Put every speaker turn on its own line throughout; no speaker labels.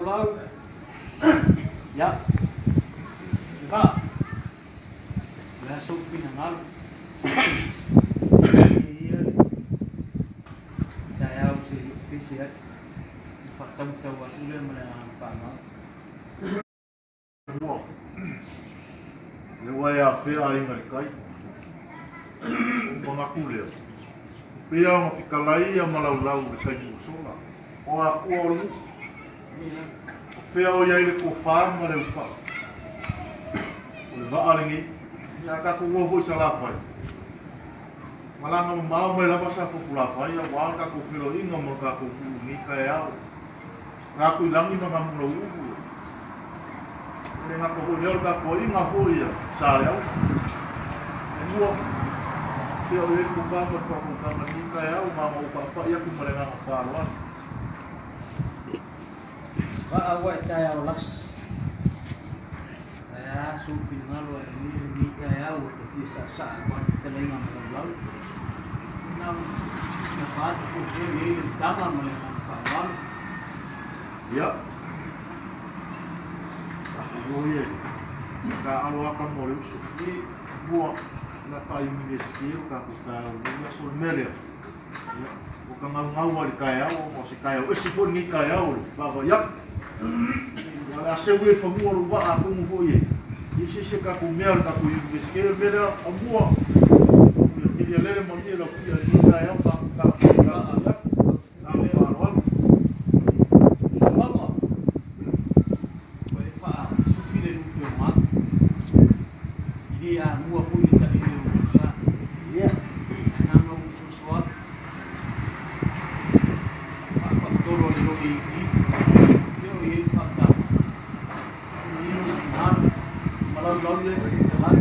Lau. Ia. Vaa. O le a sou finagalo. Ia le taeao se i pese ai. Ona faataumatau atu lea ma le agaga faaaloalo.
Mua. Lea ua e afea Aiga i le Tai. Ona ou manatu lea, e pei lava ona fetalai ia Malaulau i le taimi ua sola, o Atua o le nuu. O fea o i ai le tofa ma le uta? O le vaa lenei. Ia a tatou o foi i Salafai, malaga mamao mai lava sa Fotulafai aua le tatou feiloaiga ma le tatou nuu i lenei taeao. Gatuilagi ma Gamulauulu. E le gata foi i lea o le tapuaiga foi a Saleaula. E mua, fea o i ai le tofa ma le faautautaga i lenei taeao, na ona ou faapai atu ma le agaga faaaloalo.
Vaa ua e taeao lasi. Ae a sou finagalo ae aumai lenei taeao ua ta fia saasaa aua le fetalaiga ma laulau. Na napa atu po o i ai le tama ma le agaga faaaloalo.
Ia. Tatou o ia i taaalo lava tama o le uso. Mua, o le a faa-Iunivesite lo tatou taeao i lenei aso. O le mea lea, ia, ua ta naunau lava i le taeao, ona o se taeao ese foi lenei taeao i le vaavaai atu. Ia, o le a seu ia i fanua lou vaa atonu foi e i ai se isi a tatou mea o le tatou Iunivesite. O le mea lea, Aumua, ia kilia lele malie lau pia i lenei taeao, tatou vaavaai atu. Agaga faaaloalo.
Mama, ua e faasufi le lupe o malu. I le amua foi le taele o lou sa. Ae na ona ou soso atu. Faapautolo a le loli itiiti. Fea o i ai le faataua. Manuia lou finagalo. Malaulau lea i le fetalai.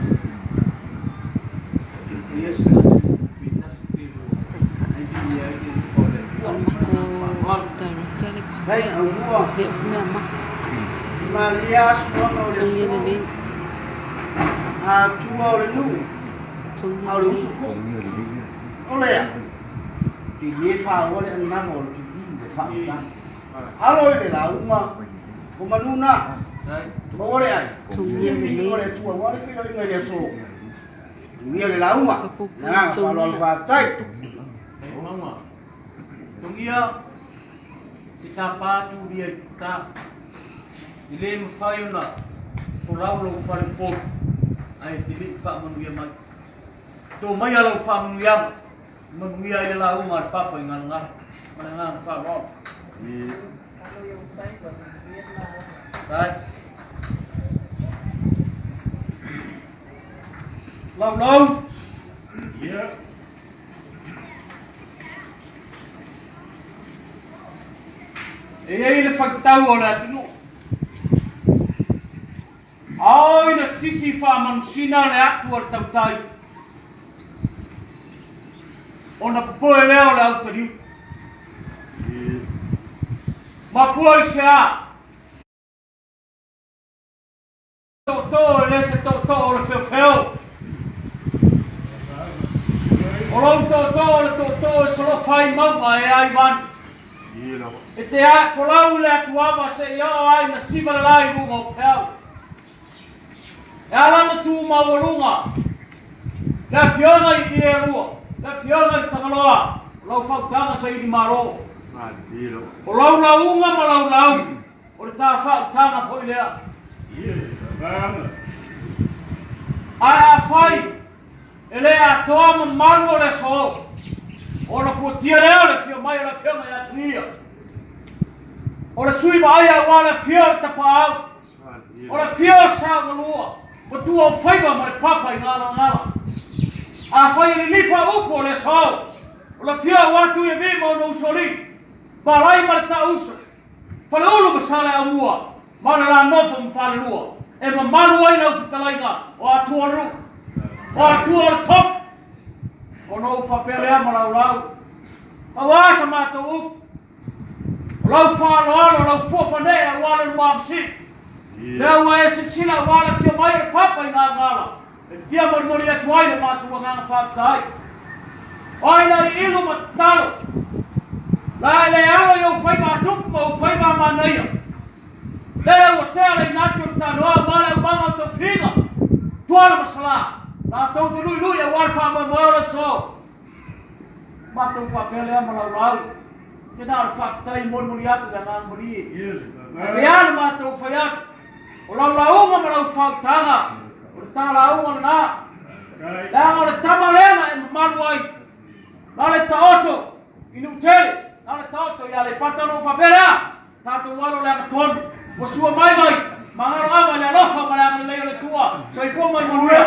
Te faia se tatou pe tasi pe lua. Ai viia ai le alofa o le Atua. Ma le faaaloalo.
Hei, aumua. Malie a suaga o le aso. Atua o le nuu, a o le uso foi. O lea, te le faaoa le anaga o le tulilu le faautaga. Alo i le lauga o manu na, maua le ai, i le viiga o le Atua, aua le feiloaiga i le aso. Manuia le lauga, le agaga faaaloalo faafetai.
Togia te tapa atu lia i ta. E le mafai ona folau lou fale upolu ae e te le i faamanuia mai. To maia lau faamanuiaga e manuia ai le lauga a le Papa i Galagala. Ma le agaga faaaloalo. Vai. Laulau.
Yeah.
E i ai le faitau o le atunuu. Ao ina sisi faamanusina le atu a le tautai, ona popoe lea o le autaliu. Mafua i se a? Tootoo e le se tootoo o le feofeo. O lou tootoo o le tootoo e solofa ai mauga e ai vanu. E te ae folau i le atuava seia oo ai na siva le la i luga o peau. E ala ona tu maualuga le afioga i Ielua, le afioga i le Tagaloa, o lau fautaga saili malo. O lau lauga ma lau lau, o le ta faautaga foi lea. Ae afai e le atoa mamalu o le aso, ona fuatia lea o le afio mai o le Afioga ia Tuia, o le sui vaaia aua le afio o le Tapaau, o le afio o Saogalua, ma tua o faiva ma le papa i Galagala. Afai e lilifa upu o le aso, o le afio aua Tuiavi ma ona usoalii, Palai ma le Taauso, Faleulu ma Saleaaumua, ma le la nofo ma Falelua, e mamalu ai lau fetalaiga o Atua o le nuu, o Atua o le tofi. Ona ou faapea lea ma laulau, Aua sa matou upu, o lau faaaloalo, o lau fuafanee aua le lumafesili, lea ua e silasila aua le afio mai o le Papa i Galgala, E fia molimoli atu ai lo matou agaga faafetai. O ai la i ilu ma tatalo, la e le alo i ou faiva a tupu ma ou faiva a manaia. Lele ua tea le inati o le tanoa aua le aumaga o tofiga, Tuala ma Salā, latou te luilui aua le faamoemoe o le aso. Matou faapea lea ma laulau, te na o le faafetai e molimoli atu le agaga malie. Ae pei lava ona matou fai atu, o lau lauga ma lau faautaga, o le ta lauga lena, leaga o le tama lea na e mamalu ai, na le taoto i Nuutele, na le taoto i Aleipata ona ou faapea lea, Tatou alo le agatonu, ua sua mai vai, magalo ava i le alofa ma le agalelei o le Atua. Soifua ma ia manuia.